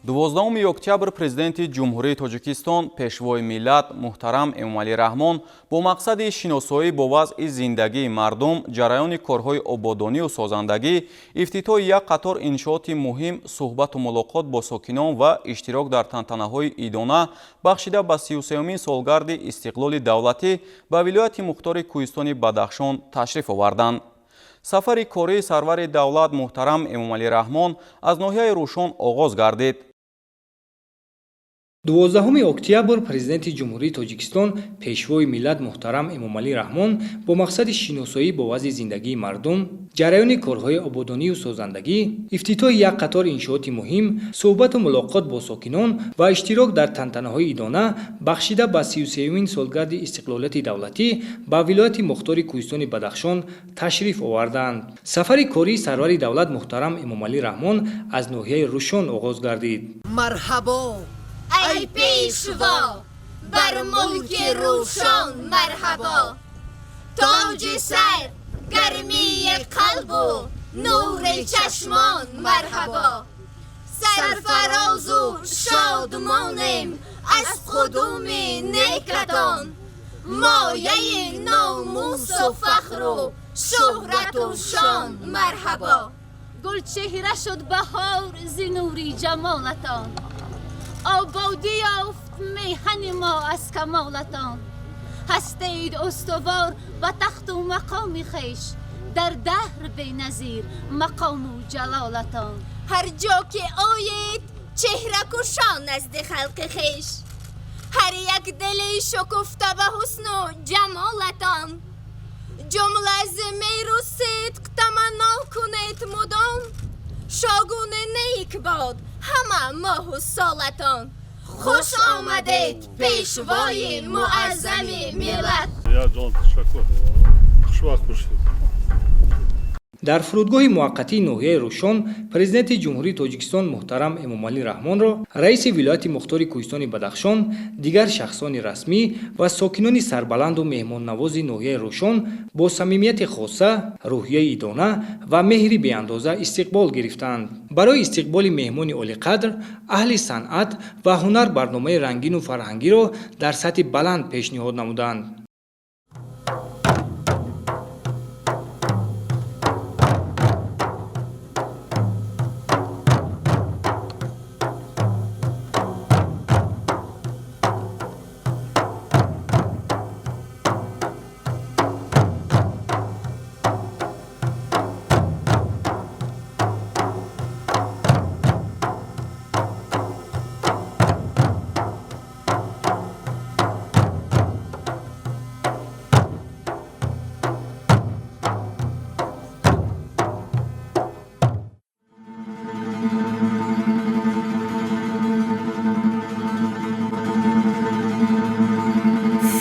12 октябр Президенти Ҷумҳурии Тоҷикистон, Пешвои миллат муҳтарам Эмомалӣ Раҳмон бо мақсади шиносоӣ бо вазъи зиндагии мардум, ҷараёни корҳои ободонию созандагӣ, ифтитоҳи як қатор иншооти муҳим, суҳбату мулоқот бо сокинон ва иштирок дар тантанаҳои идона бахшида ба 33-умин солгарди истиқлоли давлатӣ ба вилояти мухтори Кӯҳистони Бадахшон ташриф оварданд. Сафари кории сарвари давлат муҳтарам Эмомалӣ Раҳмон аз ноҳияи Рӯшон оғоз гардид. 12 октябр Президенти Ҷумҳурии Тоҷикистон, Пешвои миллат муҳтарам Эмомалӣ Раҳмон бо мақсади шиносоӣ бо вазъи зиндагии мардум, ҷараёни корҳои ободонию созандагӣ, ифтитоҳи як қатор иншооти муҳим, суҳбату мулоқот бо сокинон ва иштирок дар тантанаҳои идона бахшида ба 33-умин солгарди истиқлолияти давлатӣ ба вилояти мухтори Кӯҳистони Бадахшон ташриф оварданд. Сафари кории сарвари давлат муҳтарам Эмомалӣ Раҳмон аз ноҳияи Рӯшон оғоз гардид. Марҳабо, эй пешво, бар мулки Рӯшон марҳабо! Тоҷи сар, гармии қалбу нури чашмон марҳабо! Сарфарозу шодмонем аз қудуми некатон, мояи номусу фахру шӯҳрату шон марҳабо! Гулчеҳра шуд баҳор зи нури ҷамолатон, ободӣ ёфт меҳани мо аз камолатон. Ҳастаед устувор ба тахту мақоми хеш, дар даҳр беназир мақому ҷалолатон. Ҳар ҷо ки оед, чеҳракушон назди халқи хеш, ҳар як дили шукуфта ба ҳусну ҷамолатон. Ҷумла зи меҳру сидқ таманно кунед мудом, шогуни нек бод ҳама моҳу солатон. Хуш омадед, пешвои муаззами миллат! Ҷон, ташаккур, хушвақт бошед. Дар фурудгоҳи муваққатии ноҳияи Рӯшон Президенти Ҷумҳурии Тоҷикистон муҳтарам Эмомалӣ Раҳмонро раиси вилояти мухтори Кӯҳистони Бадахшон, дигар шахсони расмӣ ва сокинони сарбаланду меҳмоннавози ноҳияи Рӯшон бо самимияти хоса, рӯҳияи идона ва меҳри беандоза истиқбол гирифтанд. Барои истиқболи меҳмони олиқадр аҳли санъат ва ҳунар барномаи рангину фарҳангиро дар сатҳи баланд пешниҳод намуданд.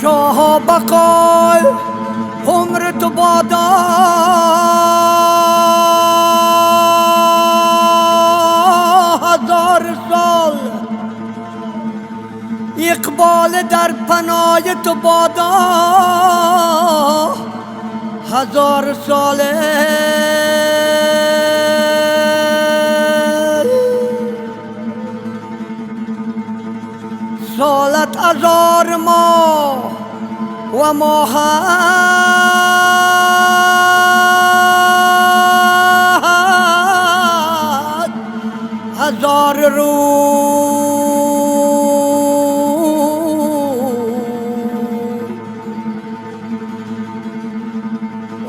شاه بقای عمر تو بادا، هزار سال اقبال در پناه تو بادا، هزار ساله. سالت هزار ماه و ماهت هزار روز،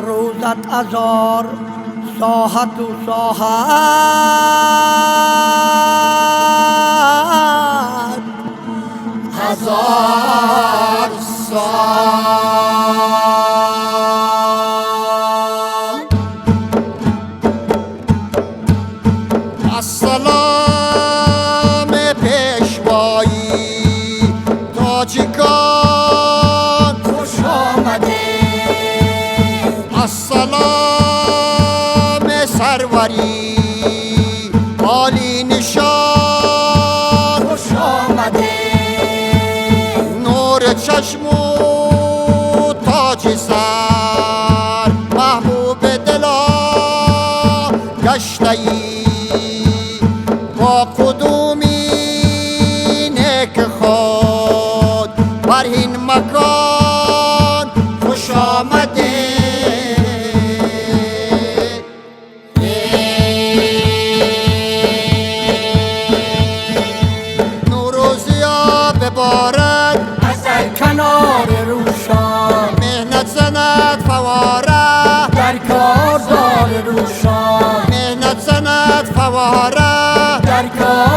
روزت هزار ساعت و ساعت هزار سال. السلام پیشوایی تاجیکان، خوش آمدید. السلام سروری عالی نشان، خوش آمدید. نور چشم و تاج سر، محبوب دلا گشته ای با قدومی.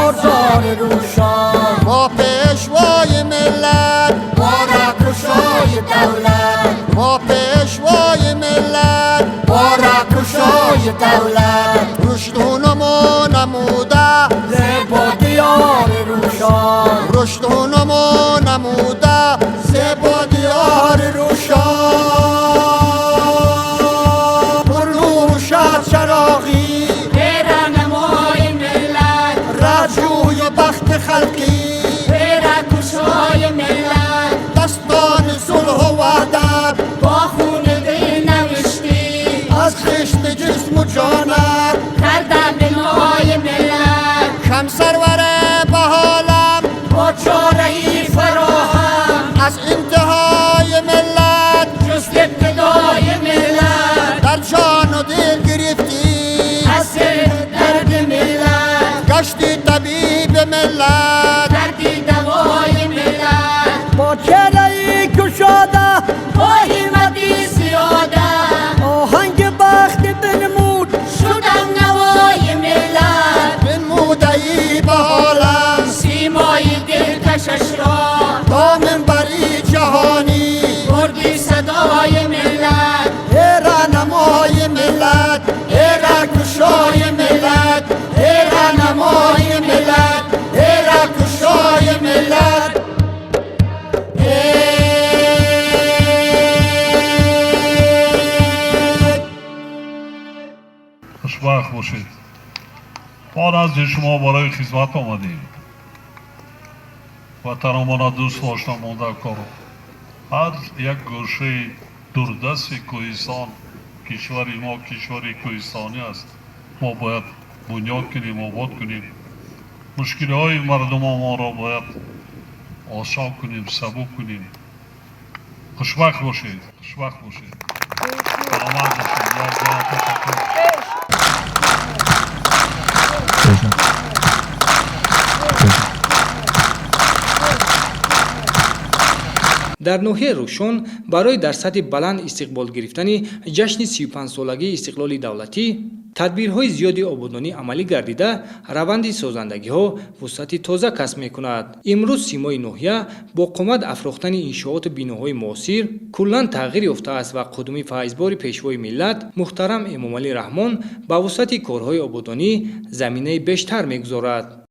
کارزار روشان. با پیشوای ملت، با رهگشای دولت، با پیشوای ملت، با رهگشای دولت. رشد و نمو نموده، زیبا دیار روشان. رشد و نمو نموده، زیبا دیار روشان. پر نور و شد چراغی، نمای ملت، رجوی بخت خلقی، کشای ملت. دستان صلح و وحدت، با خون دل نوشتی، از خشت جسم و جانت، کرده بنای ملت. کم سرور به حالم، با چاره ای فراهم، از انتهای ملت، جست ابتدای ملت. در جان و دل گرفتی، از درد ملت، گشتی طبیب ملت، دردی دوای ملت. با چهره گشاده، با همتی زیاده، آهنگ بخت بنمود، شدم نوای ملت. بنموده ای به عالم، سیمای دلکشش را، تا منبری جهانی، بردی صدای ملت. ای رهنمای ملت، ای رهگشای ملت، ای رهنمای ملت، ای رهگشای ملت. ای Хушбахт бошед. Мо назди шумо барои хизмат омадем. Ватанамона дӯст дошта монда кор. Ҳар як гӯшаи дурдасти кӯҳистон, кишвари мо кишвари кӯҳистонӣ аст. Мо бояд бунёд кунем, обод кунем. Мушкилиҳои мардумонро бояд осон кунем, сабук кунем. Хушбахт бошед, хушбахт бошед. Саломат бошед. Як ҷаҳон ташаккур. Дар ноҳияи Рӯшон барои дар сатҳи баланд истиқбол гирифтани ҷашни 35-солагии истиқлоли давлатӣ тадбирҳои зиёди ободонӣ амалӣ гардида, раванди созандагиҳо вусъати тоза касб мекунад. Имрӯз симои ноҳия бо қомат афрохтани иншооту биноҳои муосир куллан тағйир ёфтааст ва қудуми файзбори пешвои миллат муҳтарам Эмомалӣ Раҳмон ба вусъати корҳои ободонӣ заминаи бештар мегузорад.